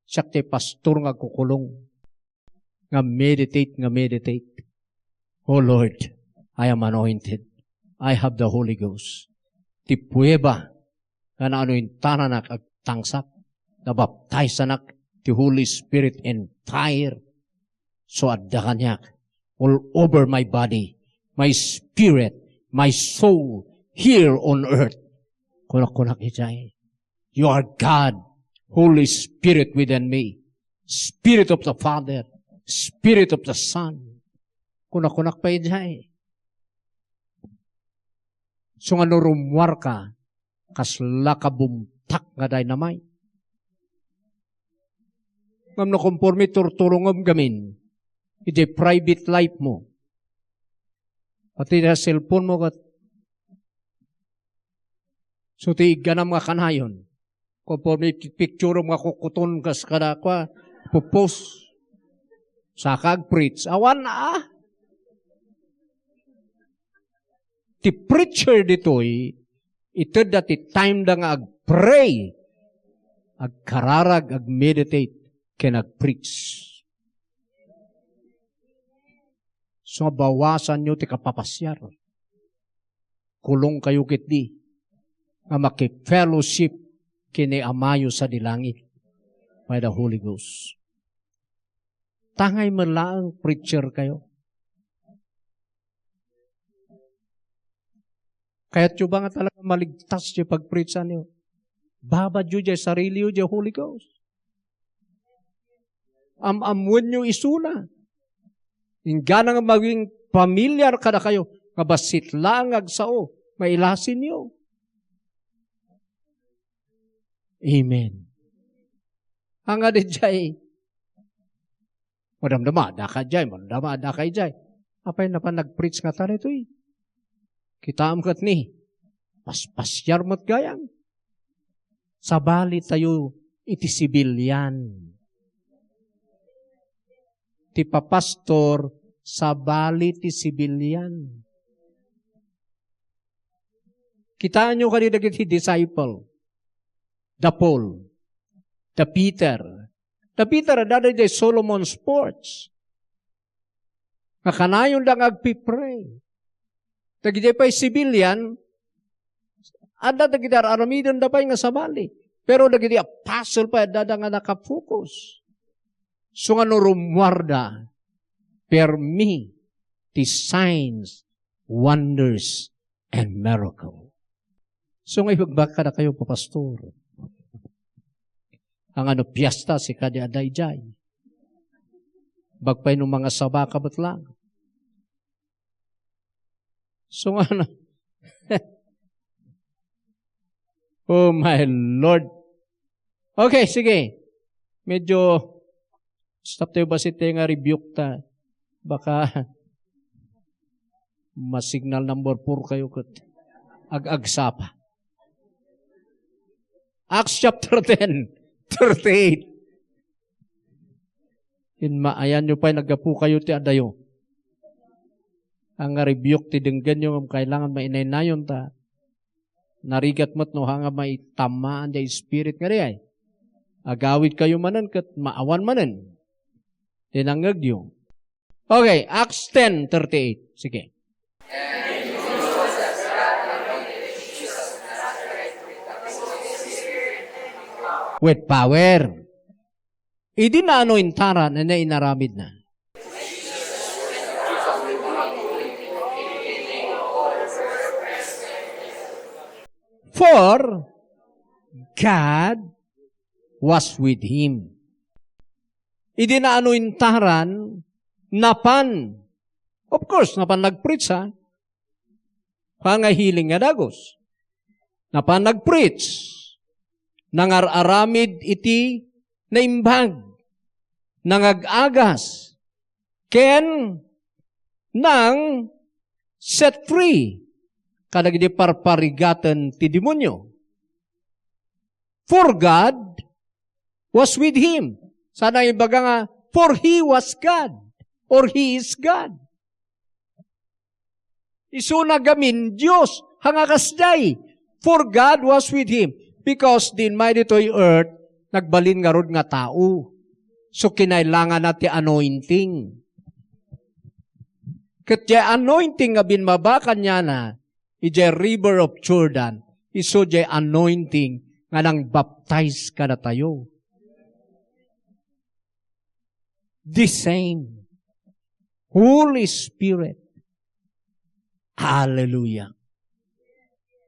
Siak ti pastor nga agkukulong. Nga meditate, nga meditate. Oh Lord, I am anointed. I have the Holy Ghost. Ti prueba nga naanointananak agtangsak, nabaptizanak ti Holy Spirit and fire. So adda kaniak all over my body, my spirit, my soul here on earth. Kunak-kunak idiay, "You are God, Holy Spirit within me, Spirit of the Father, Spirit of the Son." Kunak-kunak pay idiay. So nga no rummuarka, kasla ka bumtak nga dynamite. Ngem no konforme turturongem gamin, idiay private life mo, pati na cellphone mo ket, so ti igganam nga kanayon, konforme ti picture nga kukuton kas kada kua, pupos. Saka ag-preach. Awan a. Ti preacher ditoy, itedda ti time da nga ag-pray, agkararag, ag-meditate, ken ag-preach. So, bawasanyo ti kapapasiar. Kulongkayo ketdi nga makifellowship ken ni Amayo sadi langit by the Holy Ghost. Tangay met laeng preacher kayo. Kayatyo ba nga talaga maligtas ti pagpreachanyo? Babadyo diay sariliyo diay Holy Ghost. Am-ammoenyo isuna. Inggana nga maging familiar kadakayo, nga bassit laeng nga agsao, mailasinyo. Amen. Anga di jay, madamdama, daka jay, madamdama, daka jay. Apay napan nag-preach nga ta ditoy? Kitaem ket ni, paspasiar met gayam. Sabali tayo iti sibilian. Ti papastor, sabali ti sibilian. Kitaenyo kadi dagiti disciple, da Paul, da Peter. Da Peter, adda daydiay Solomon's porch. Nga kanayonda nga agpipray. Dagiti pay civilian, adda dagiti ar-aramidenda pay nga sabali. Pero dagiti apostle pay, addada nga nakapokus. So nga no rummuarda, permi ti signs, wonders, and miracle. So nga ibagbaga kadakayo, papastor, anga no piesta, sika di adda idiay. Bagpay no mangasaba ka met lang. So nga na. Oh my Lord. Okay, sige. Medyo stop tayo bassit tayo nga rebuke ta. Baka ma-signal number four kayo ket ag-agsapa. Acts chapter ten, thirty-eight. Inmaayanyo pay naggapu kayo ti adayo. Anga rebuke ti denggenyo ngem kailangan mainaynayon ta narigat met no haan nga maitammaan diay spirit nga diay. Agawid kayo manen ket maawan manen ti nangngegyo. Okay, Acts ten thirty-eight. Sige. With power. Idi naano intaran, ania inaramidna? For God was with him. Idi naano intaran, napan. Of course, napan nag-preach, ha? Pangahiling nga dagus. Napan nag-preach. Nangar-aramid iti naimbag. Nangag-agas. Ken nang set free kadagiti parparigaten ti demonio. For God was with him. Saan a ibaga nga, for he was God, or he is God. Isuna gamin Dios, haan nga kasdiay. For God was with him. Because din may ditoy earth, nagbalin ngarud nga tao. So, kinailanganna ti anointing. Ket diay anointing nga binmaba kaniana, idiay River of Jordan, isu diay anointing nga nangbaptize kadatayo. The same. Holy Spirit. Hallelujah.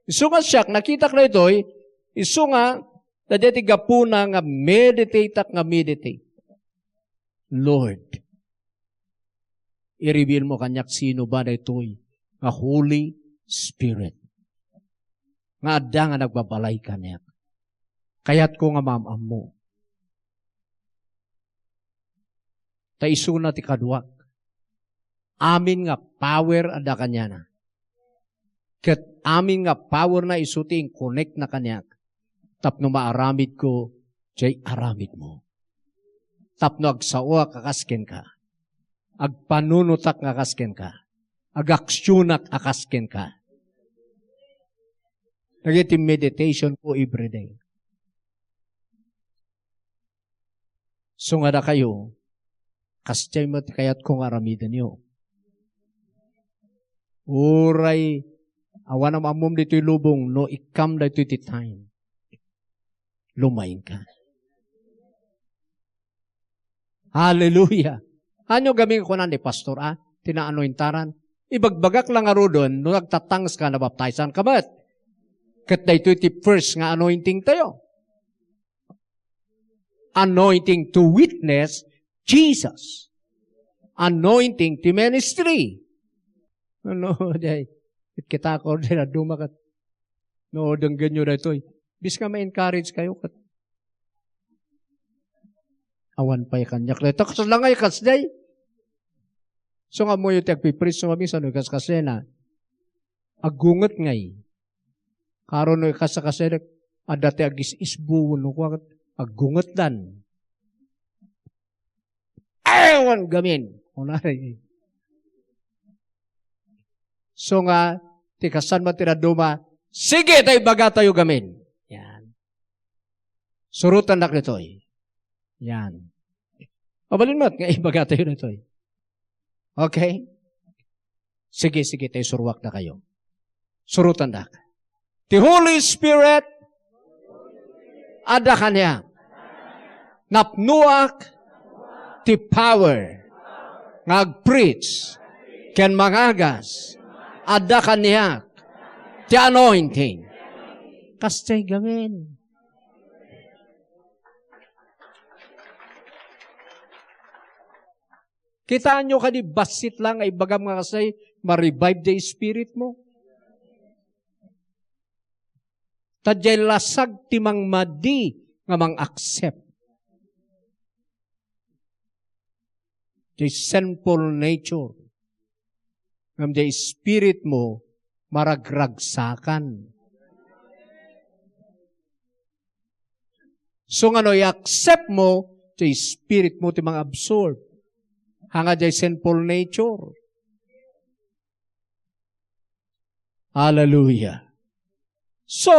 Isu nga siak, nakitak daytoy, isu nga, daytoy ti gapuna nga meditate-ak nga meditate. Lord, i-reveal mo kaniak sino ba daytoy nga Holy Spirit nga adda nga nagbabalay kaniak. Kayatko nga maam-ammo. Ta isuna ti kaduak. Amin nga power adda kaniana. Ket amin nga power na isu ti in-connect na kaniak. Tapno maaramidko, jay aramidmo. Tapno agsaoak a kas kenka. Agpanunotak nga kas kenka. Agaksionak a kas kenka. Dagiti meditation ko everyday. So nga dakayo, kasjay met kayatko nga aramidenyo. Uray, awan am-ammom ditoy lubong, no ikkam daytoy ti time. Lumaingka. Hallelujah. Ania gamin kunan ni Pastor, a? Ti naanointaran. Ibagbagak lang ngaruden, no nagtatangs ka, nabaptaysan ka met. Ket daytoy ti first nga anointing tayo. Anointing to witness Jesus. Anointing ti ministry. Ano, jay. Ket kita ko, jay, naduma ket. No, denggenyo daytoy. Bis nga ma-encourage kayo ket. Awan pay kaniak. Daytoy, kasla ngay, kasjay. So nga moyo ti agpipreach, so maminsan, no, kas-, kasla na. Aggunget ngay. Karon no ikasakasirek, adda ti agis-isbuon, no, kuwa ket aggungetdan. Awan gamin! Kunana. So nga, ti kasan met ti dadduma, sige, ta ibagatayo gamin. Yan. Surotendak ditoy. Yan. Mabalin met nga ibagatayo ditoy. Okay? Sige, sige, tay suruak dakayo. Surotendak. Ti Holy Spirit, adda kaniak. Napnoak ti power nga agpreach ken mangagas. Adda kaniak ti anointing. Kastay gamin. Kitaenyo kadi, bassit lang nga ibagam nga kasay, ma-revive ti spirit mo. Ta diay lasag ti mangmadi nga mang-accept. Diay sinful nature. Ngem diay spirit mo, maragragsakan. So nga no i-accept mo, ti spirit mo ti mang-absorb. Haan nga diay sinful nature. Hallelujah. So,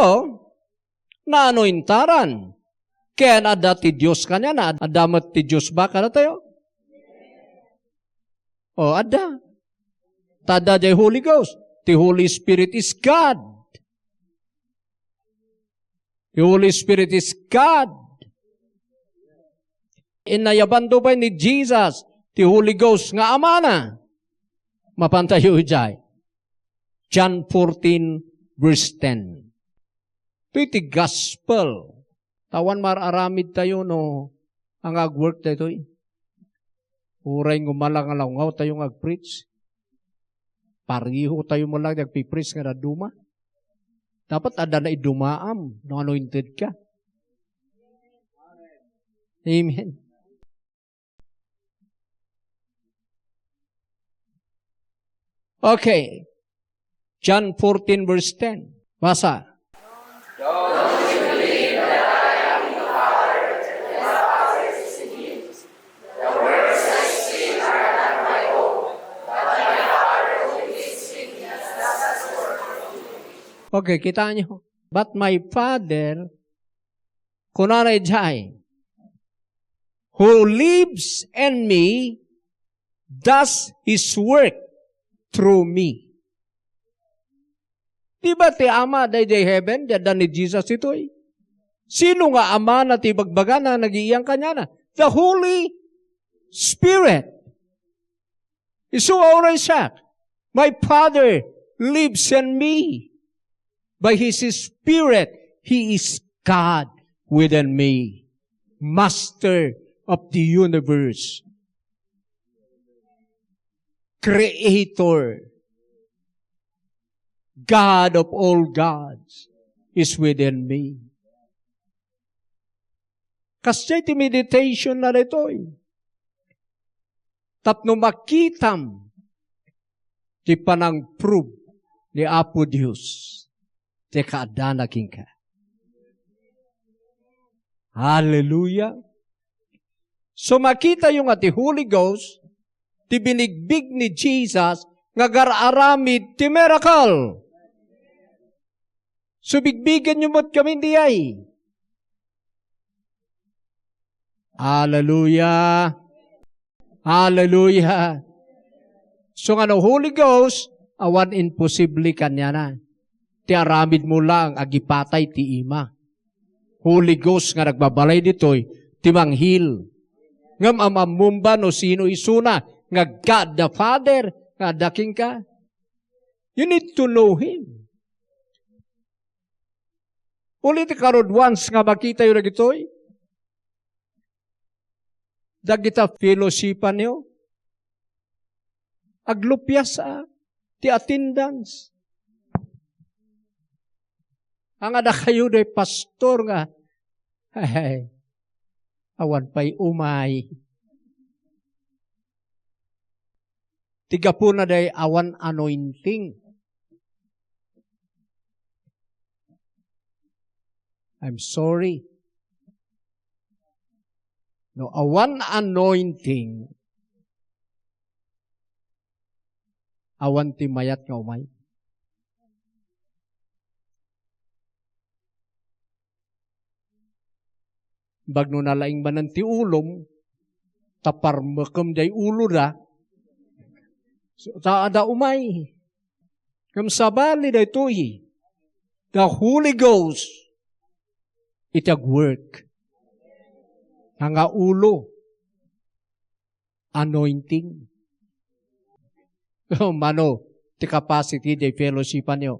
naano intaran? Ken adda ti Dios kaniana, adda met ti Dios ba kadatayo? O, adda. Ta adda diay Holy Ghost. Ti Holy Spirit is God. The Holy Spirit is God. Inayabanto pay ni Jesus ti Holy Ghost nga Amana. Mapantayo idiay John fourteen verse ten. Itoy ti gospel. Tawan mar-aramid tayo no ania nga agwork daytoy. Uray nga umala nga lawngaw tayo nga agpreach. Pareho tayo man lang nagpipreach nga dadduma. Dapat adda naidumaam no anointed ka. Amen. Okay. John fourteen verse ten. Basa. Okay, kita nyo. But my Father, kunana idiay, who lives in me, does his work through me. Di ba ti Ama daydiay heaven, di adda ni Jesus itoy? Sino nga Amana ti ibagbagana, nagiiyan kaniana? The Holy Spirit. Isu a uray siak, my Father lives in me. By His Spirit, He is God within me, Master of the universe, Creator, God of all gods is within me. Kasdiay ti meditation na daytoy. Tapno makitam ti panang-prove ni Apo Dios ti kaaddana kenka. Hallelujah! So, makitayo nga ti Holy Ghost, ti binigbig ni Jesus nga agar-aramid ti miracle. So, bigbigenyo met kami diay. Hallelujah! Hallelujah! So nga no Holy Ghost, awan imposible kaniana. Ti aramidmo laeng agipatay ti ima. Holy Ghost nga nagbabalay ditoy, ti mang-heal. Ngem am-ammom ba no sino isuna nga God the Father nga adda kenka? You need to know Him. Ulit karud, once nga makitayo dagitoy, dagita fellowshipanyo, aglupias a ti attendance. Ang adda kayo day pastor nga, ay, awan pay umay. Ti gapuna day awan anointing. I'm sorry. No awan anointing, awan ti mayat nga umay. Bagno nalaing manen ti ulom, ta parmekem day uloda, so, ta adda umay. Ngem sabali daytoy, the Holy Ghost iti agwork. Nga ulo, anointing. Mano ti capacity day fellowshipanyo?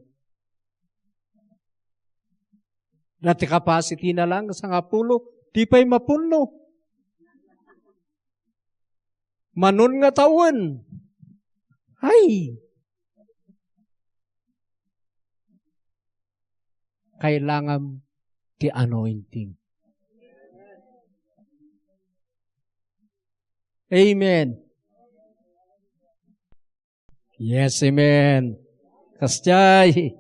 Dati capacity na lang, sangapulo, di pay mapunno. Manon nga tawen. Ay! Kailangan ti anointing. Amen. Yes, amen. Kasdiay.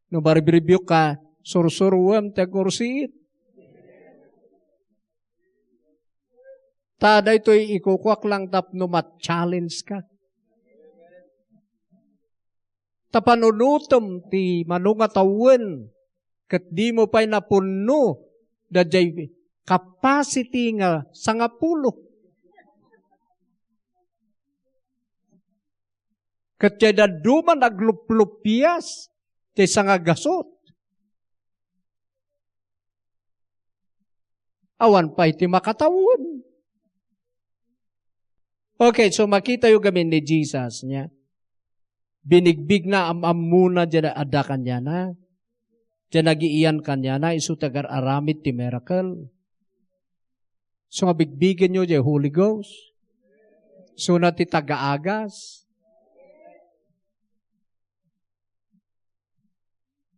No, baribiribiyok ka, sursuruem ti agngursit. Ta daytoy ikukuak lang tapno ma-challenge ka. Ta panunotem ti mano nga tawen, ket dimo pay napunno daydiay capacity nga sangapulo. Ket diay dadduma nagluplupias ti sangagasut. Awan pay ti makatawen. Okay, so makitayo gamin ni Jesus, nia. Binigbigna, am-ammona diay adda kaniana. Diay nagiiyan kaniana, isu ti agar-aramid ti miracle. So nga bigbigenyo diay Holy Ghost. Isuna ti tagaagas.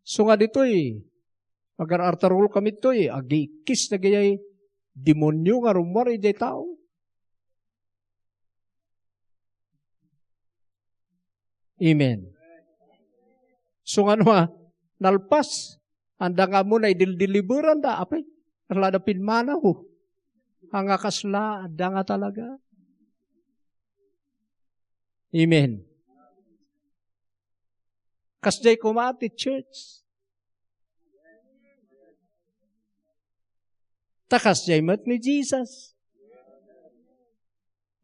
So nga ditoy, agar-artarol kami ditoy, agiikkis dagiti demonio nga rummuar idiay tao. Amen. So nga no, ah, nalpas, anda nga ammo na idildiliberanda, apay, kasla da pinmanaw. Anga kasla, adda nga talaga. Amen. Kasdiay koma ti church. Ta kasdiay met ni Jesus.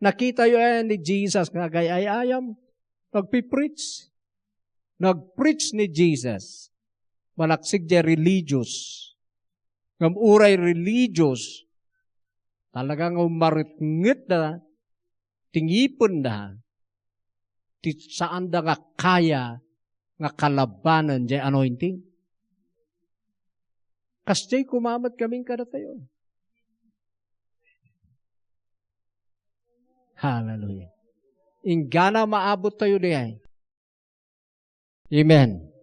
Nakitayo aya ni Jesus nga agay-ayam? Nagpipreach. Nagpreach ni Jesus. Malaksid diay religious. Ngem uray religious, talaga nga umaritngetda, ti ngipenna, ti saanda nga kaya nga kalabanen jay anointing. Kasjay koma met ngamin kadatayo. Hallelujah. Inggana maabot tayo diay. Amen.